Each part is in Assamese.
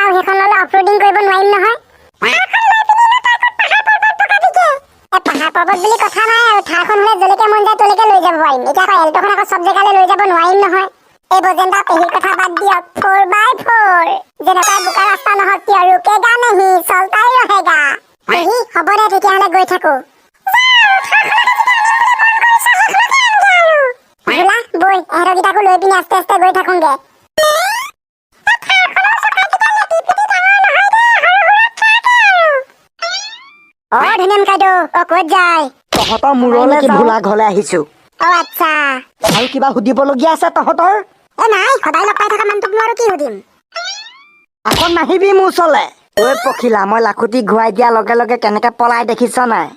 আৰু সেইখন ল'লে অফ ৰোডিং কৰিব নোৱাৰিম নহয়। পাহাৰ পৰ্বত বুলি কথা নাই আৰু, থাৰখন হ'লে যলৈকে মন যায় তলৈকে লৈ যাব পাৰিম। এতিয়া আকৌ এল্ট'খন আকৌ চব জেগালৈ লৈ যাব নোৱাৰিম নহয়। এই বজেন্দা, পেহীৰ কথা বাদ দিয়ক, 4x4 যেনেকুৱা বোকা ৰাস্তা নহওক কিয়, रुकेगा नहीं, चलता ही रहेगा। পেহী, হ'ব দে তেতিয়াহ'লে, গৈ থাকো। ভোলা, বৈ, এহঁতকেইটাকো লৈ পিনি আস্তে আস্তে গৈ থাকোংগে। অ ধুনীয়াম কাইদেউ, অ ক'ত যায়? তহঁতৰ মূৰলৈ নেকি? ভোলা ঘৰলৈ আহিছো। অ আচ্ছা। আৰু কিবা সুধিবলগীয়া আছে তহঁতৰ? এ নাই, সদায় লগ পাই থকা মানুহটোকনো আৰু কি সুধিম? আকৌ নাহিবি মোৰ ওচৰলে। ঐ পখিলা, মই লাখুটি ঘূৰাই দিয়াৰ লগে লগে কেনেকে পলাই দেখিছ নাই?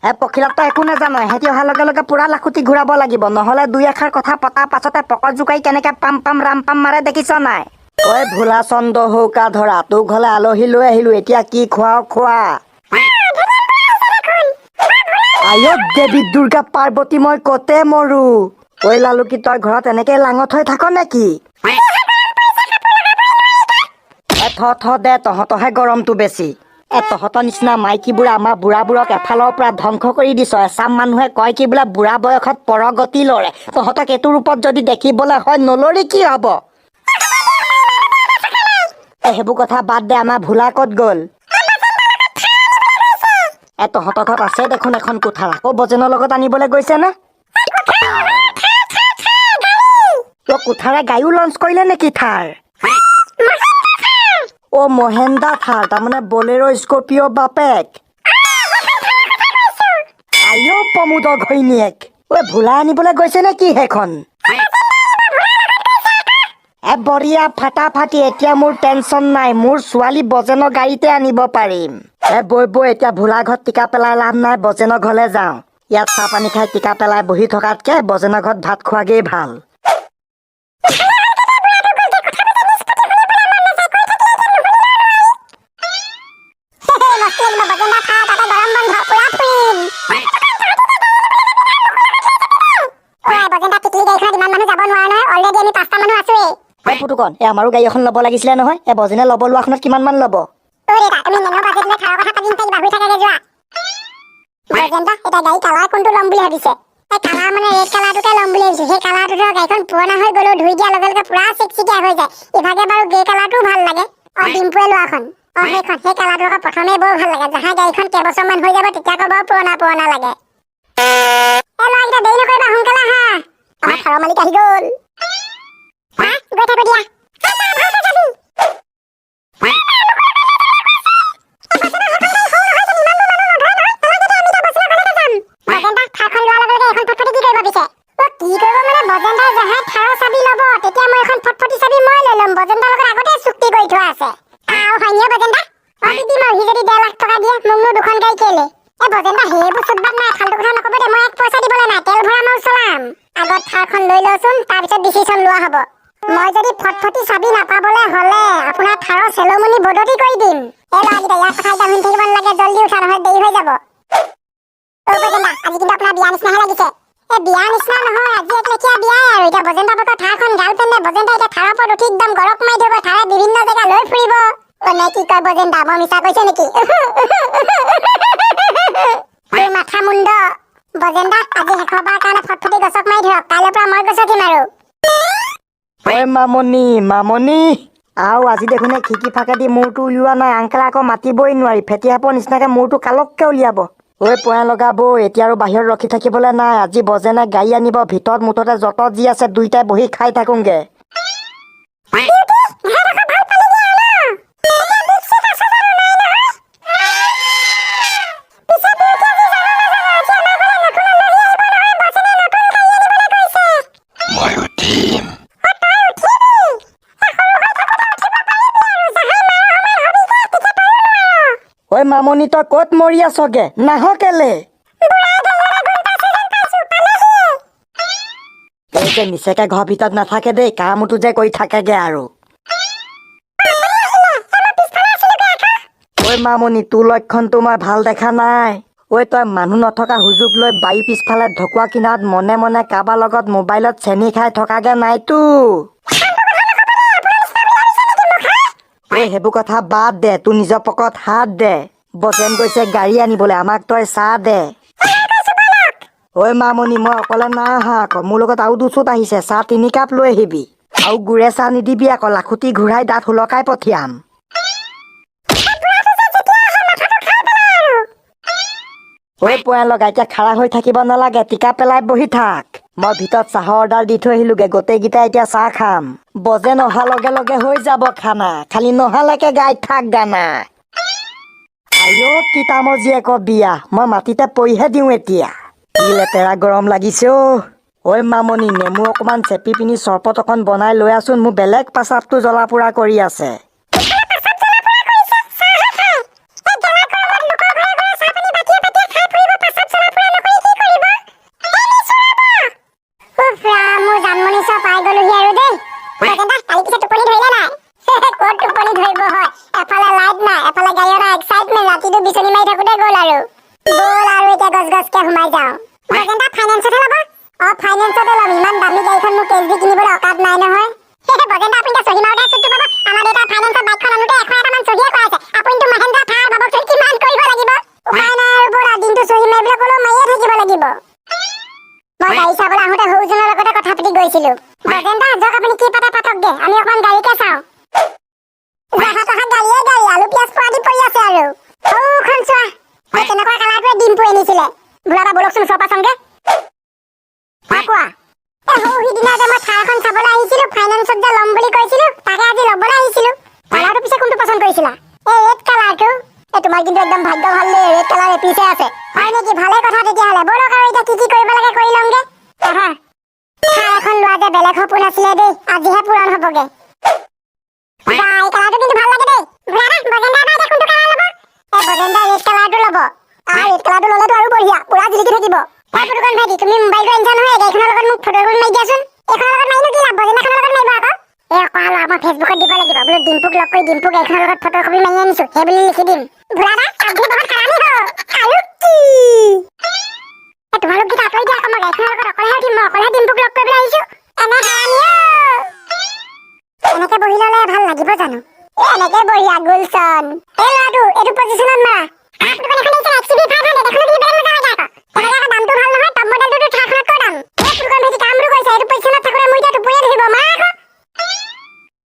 এ পখিলাক, তই একো নাজান। সিহঁতি অহাৰ লগে লগে পুৰা লাখুটি ঘূৰাব লাগিব, নহ'লে দুই এষাৰ কথা পতাৰ পাছতে পকত জোকাৰি কেনেকে পাম পাম ৰাম পাম মাৰে দেখিছ নাই? ঐ ভোলা চন্দ্ৰ হৌকা ধৰা, তোৰ ঘৰলে আলহী লৈ আহিলো, এতিয়া কি খুৱাও খোৱা। আয় দেৱী দুৰ্গা পাৰ্বতী, মই কতে মৰো। ঐ লালুকি, তই ঘৰত এনেকে লাঙত হৈ থাক নেকি? এ থ থ দে, তহঁতৰহে গৰমটো বেছি। এ তহঁতৰ নিচিনা মাইকীবোৰে আমাৰ বুঢ়াবোৰক এফালৰ পৰা ধ্বংস কৰি দিছ। এচাম মানুহে কয় কি বোলে বুঢ়া বয়সত পৰগতি লৰে। তহঁতক এইটো ৰূপত যদি দেখিবলৈ হয়, নলৰি কি হ'ব? এ সেইবোৰ কথা বাদ দে, আমাৰ ভোলা ক'ত গ'ল? এ তহঁতৰ ঘৰত আছে দেখোন এখন কোঠাৰ, আকৌ বজেনৰ লগত আনিবলৈ গৈছে নে? অ কোঠাৰে গাড়ীও লঞ্চ কৰিলে নেকি থাৰ? অ মহেন্দ্ৰা থাৰ, তাৰমানে বলেৰ' স্কৰপিঅ' বাপেক। আইঅ প্ৰমোদৰ ঘৈণীয়েক, ঐ ভোলা আনিবলৈ গৈছে নে কি সেইখন? এ বঢ়িয়া, ফাটাফাটি। এতিয়া মোৰ টেনচন নাই, মোৰ ছোৱালী বজেনৰ গাড়ীতে আনিব পাৰিম। এ বৈ বৈ, এতিয়া ভোলা ঘৰত টিকা পেলাই লাভ নাই, বজেনৰ ঘৰলে যাওঁ। ইয়াত চাহ পানী খাই টিকা পেলাই বহি থকাতকে বজেনৰ ঘৰত ভাত খোৱাগেই ভাল। মস্তি লাগিব বজেন্দা থাৰ, তাতে গৰম বন্ধ, পুৰা ফুৰিম। ঐ বজেন্দা, টিকলি গাড়ীখনত ইমান মানুহ যাব নোৱাৰে নহয়, অলৰেডি আমি পাঁচটা মানুহ আছোৱেই। ঐ পুতুকন, এই আমাৰো গাড়ী এখন ল'ব লাগিছিলে নহয়। এই বজেনে ল'ব লোৱাখনত কিমান মান ল'ব? ঐ দেউতা, তুমি নেনো বাজেট লৈ থাৰৰ কথা পাতি নাথাকিবা, শুই থাকাগে যোৱা। বজেন্দা, এতিয়া গাড়ী কালাৰ কোনটো ল'ম বুলি ভাবিছে? এই কালাৰ মানে ৰেড কালাৰটোকে ল'ম বুলি ভাবিছো। সেই কালাৰটোতো গাড়ীখন পুৰণা হৈ গ'লেও ধুই দিয়াৰ লগে লগে পুৰা চিকচিকীয়া হৈ যায়। ইভাগে বাৰু গ্ৰে কালাৰটোও ভাল লাগে। অ ডিম্পুৱে লোৱাখন, অ সেইখন, সেই কালাৰটো আকৌ প্ৰথমে বৰ ভাল লাগে। জাহা গাড়ীখন কেইবছৰমান হৈ যাব, তেতিয়া আকৌ বৰ পুৰণা পুৰণা লাগে। এ ল'ৰাকেইটা, দেৰি নকৰিবা, সোনকালে আহা, আমাৰ থাৰৰ মালিক আহি গ'ল। হা, গৈ থাকো দিয়া। ভালকে যাবি। বজেন্দা, থাৰখন লোৱাৰ লগে লগে এখন ফটফটি কি কৰিব পিছে? অ কি কৰিব মানে, বজেন্দাই জহাই থাৰৰ চাবি ল'ব, তেতিয়া মই এখন ফটফটি চাবি মই লৈ ল'ম। বজেন্দাৰ লগত আগতে চুক্তি কৰি থোৱা আছে। আও হয়নি অ বজেন্দা? অ দি দিম আৰু, সি যদি 1.5 লাখ টকা দিয়ে, মোকনো দুখন গাড়ী কেলে? এ বজেন্দা, সেইবোৰ চুত বাত নাই, ফাল্টু কথা নক'ব দে। মই এক পইচা দিবলৈ নাই, তেল ভৰাম আৰু চলাম। আগত থাৰখন লৈ লওঁচোন, তাৰপিছত ডিচিশ্যন লোৱা হ'ব। মই যদি ফটফটি চাবি নাপাবলৈ হ'লে আপোনাৰ থাৰৰ চেলমণি বদতি কৰি দিম। এই ল'ৰাকেইটা, ইয়াৰ কথা এতিয়া শুনি থাকিব নালাগে, জল্দি উঠা, নহ'লে দেৰি হৈ যাব। অ বজেন্দা, আজি কিন্তু আপোনাৰ বিয়া নিচিনাহে লাগিছে। এ বিয়া নিচিনা নহয়, আজি একলেখীয়া বিয়াই আৰু। এতিয়া বজেন্দা বকৰ থাৰখন গাৰ্লফ্ৰেণ্ডে বজেন্দা এতিয়া থাৰৰ ওপৰত উঠি একদম গৰক মাৰি ধৰিব, থাৰে বিভিন্ন জেগা লৈ ফুৰিব। অ নে কি কয় বজেন্দা, মই মিছা কৈছো নেকি? তোৰ মাথা মুণ্ড। বজেন্দা, আজি শেষৰবাৰ কাৰণে ফটফটি গছক মাৰি ধৰক, কাইলৈৰ পৰা মই গছকিম আৰু। ঐ মামনি, মামনি, আৰু আজি দেখোন এই খিৰিকী ফাঁকেদি মূৰটো উলিওৱা নাই। আংকেলে আকৌ মাতিবই নোৱাৰি, ফেটি সাপৰ নিচিনাকে মূৰটো কালককে উলিয়াব। ঐ পয়া লগা বৌ, এতিয়া আৰু বাহিৰত ৰখি থাকিবলৈ নাই। আজি বজেনে গাড়ী আনিব, ভিতৰত মুঠতে যত যি আছে দুইটাই বহি খাই থাকোংগে। মই উঠিম। ঐ মামনি, তই ক'ত মৰি আছগে? নাহ কেলে? এই যে মিছেকে ঘৰৰ ভিতৰত নাথাকে দেই, কামতো যে কৰি থাকেগে আৰু। ঐ মামনি, তোৰ লক্ষণটো মই ভাল দেখা নাই। ঐ তই মানুহ নথকা সুযোগ লৈ বাৰী পিছফালে ঢকুৱা কিনাৰত মনে মনে কাৰোবাৰ লগত মোবাইলত চেনি খাই থকাগে নাইতো? ঐ সেইবোৰ কথা বাদ দে, তোৰ নিজৰ পকত হাত দে। বজেন গৈছে গাড়ী আনিবলৈ, আমাক তই চাহ দে। ঐ মামনি, মই অকলে নাই অহা আকৌ, মোৰ লগত আৰু দুচুত আহিছে। চাহ 3 কাপ লৈ আহিবি আৰু গুৰে চাহ নিদিবি আকৌ, লাখুটি ঘূৰাই দাঁত সুলকাই পঠিয়াম। যেতিয়া আহে মাথাটো খাই পেলাই আৰু। ঐ পয়া লগা, এতিয়া খাৰা হৈ থাকিব নালাগে, টিকা পেলাই বহি থাক। মই ভিতৰত চাহৰ অৰ্ডাৰ দি থৈ আহিলোগে। গোটেইকেইটা এতিয়া চাহ খাম। বজেন অহাৰ লগে লগে হৈ যাব খানা, খালি নহালৈকে গাই থাক গানা। আইঅ তিতামৰ জীয়েকৰ বিয়া, মই মাটিতে পৰিহে দিওঁ এতিয়া। কি লেতেৰা গৰম লাগিছে অ'। ঐ মামনি, নেমু অকণমান চেপি পিনি চৰবত অকণ বনাই লৈ আছোন, মোৰ বেলেগ পেচাবটো জ্বলা পোৰা কৰি আছে। পেচাব জ্বলা পোৰা কৰিছে, চাহহে খায়। এই গেলা গৰমত লোকৰ ঘৰে ঘৰে চাহ পানী বাটিয়ে বাটিয়ে খাই ফুৰিব, পেচাব জ্বলা পোৰা নকৰি কি কৰিব? এই নিছো ৰ'ব। উফ ৰাম, মোৰ জানমণি চৰ পাই গ'লোহি আৰু দেই। বজেনদা, কালি পিছে টোপনি ধৰিলে নাই? ক'ত টোপনি ধৰিব হয়, এফালে লাইট নাই, এফালে গাড়ী অনা এক্সাইটমেণ্ট, ৰাতিটো বিচনী মাৰি থাকোঁতে গ'ল আৰু। ব'ল আৰু এতিয়া গছ গছকে সোমাই যাওঁ। বজেনদা, ফাইনেন্সতহে ল'ব? অ, ফাইনেন্সতে ল'ম। ইমান দামী গাড়ীখন মোৰ কেছ দি কিনিবলৈ অকাত নাই নহয়। বজেনদা, আপুনি এতিয়া চহী মাৰোঁতে চুটটো পাব। আমাৰ দেউতাই ফাইনেন্সত বাইকখন আনোতে 101টামান চহীয়ে কৰাইছে। আপুনিতো মহেন্দ্ৰা থাৰ, ভাবকচোন কিমান কৰিব লাগিব। উপায় নাই আৰু, ব'ল আৰু দিনটো চহী মাৰিবলৈ ক'লেও মাৰিয়ে থাকিব লাগিব। মই গাড়ী চাবলৈ আহোঁতে সৰুজনৰ লগতে কথা পাতি গৈছিলো। বজেনদা, যাওক, আপুনি কি পাতে পাতকগে, আমি অকণমান গাড়ীকে চাওঁ। জাহা তাহা গাড়ীয়ে গাড়ী, আলু পিঁয়াজ পোৱা দি পৰি আছে আৰু। সৌখন চোৱা, এই তেনেকুৱা কালাৰটোৱে ডিম্পু আনিছিলে। ভোলাদা, ব'লকচোন, ওচৰৰ পৰা চাওঁগে। অ কোৱা। এই সৌ সিদিনা যে মই থাৰখন চাবলৈ আহিছিলো, ফাইনেন্সত যে ল'ম বুলি কৈছিলো, তাকে আজি ল'বলৈ আহিছিলো। কালাৰটো পিছে কোনটো পচন্দ কৰিছিলা? এই ৰেড কালাৰটো। এই তোমাৰ কিন্তু একদম ভাগ্য ভাল দেই, ৰেড কালাৰ এপিছে আছে। হয় নেকি? ভালে কথা তেতিয়াহ'লে। ব'লক আৰু এতিয়া কি কি কৰিব লাগে কৰি ল'মগে। আহা, থাৰ এখন লোৱা যে বেলেগ সপোন আছিলে দেই, আজিহে পূৰণ হ'বগে। বা, এই কালাৰটো কিন্তু ভাল লাগে দেই। ভোলাদা, বজেন্দা বা এতিয়া কোনটো কালাৰ ল'ব? এই বজেন্দা ৰেড কালাৰটো ল'ব। ৰেড কালাৰটো ল'লেতো আৰু বঢ়িয়া, পুৰা জিলিকি থাকিব। ঐ পুতুকণ ভাইটি, তুমি মোবাইলটো আনিছা নহয়, এই গাড়ীখনৰ লগত মোক ফটো এখন মাৰি দিয়াচোন। এইখনৰ লগত মাৰিনো কি লাভ? বজেন্দাখনৰ লগত মাৰিব আকৌ। এই অকৰা ল'ৰা, মই ফেচবুকত দিব লাগিব, বোলো ডিম্পুক লগ কৰি ডিম্পুক গাড়ীখনৰ লগত ফটো কপি মাৰি আনিছো, সেই বুলি লিখি দিম। ভোলাদা, আপনি বহুত হাৰামি হ। আৰু কি? এই তোমালোক কেইটা আঁতৰি দিয়া আকৌ, মই গাড়ীখনৰ লগত অকলেহে উঠিম। মই অকলেহে ডিম্পুক লগ কৰিবলৈ আহিছো। এনে হাৰামি অ। এনেকে বহি ল'লে ভাল লাগিব জানো? এ এনেকে বঢ়িয়া গুলচন। এই ল'ৰাটো, এইটো পজিশ্যনত মাৰা। আপোনাৰ এখন আহিছে XUV 500, এখনো কিন্তু বেলেগ মজা লাগে আকৌ। তেনেকে আকৌ দামটো ভাল নহয়, টপ মডেলটোতো থাৰখনতকৈ দাম। এই পুতুকণ ভাইটি, কামটো কৰিছে। এইটো পজিশ্যনত থাকোঁতে মোৰ এতিয়া টোপনিয়ে ধৰিব। মাৰা আকৌ।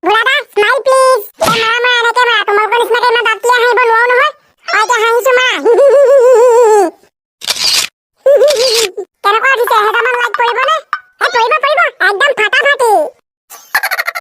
ভোলাদা, স্মাইল প্লিজ। এ মাৰা মাৰা, এনেকে মাৰা। তোমালোকৰ নিচিনাকে ইমান দাঁত ক্লিয়াৰ হাঁহিব নোৱাৰো নহয়। অ, এতিয়া হাঁহিছো, মাৰা। কেনেকুৱা উঠিছে? 1000মান লাইক পৰিবনে? এ পৰিব, পৰিব।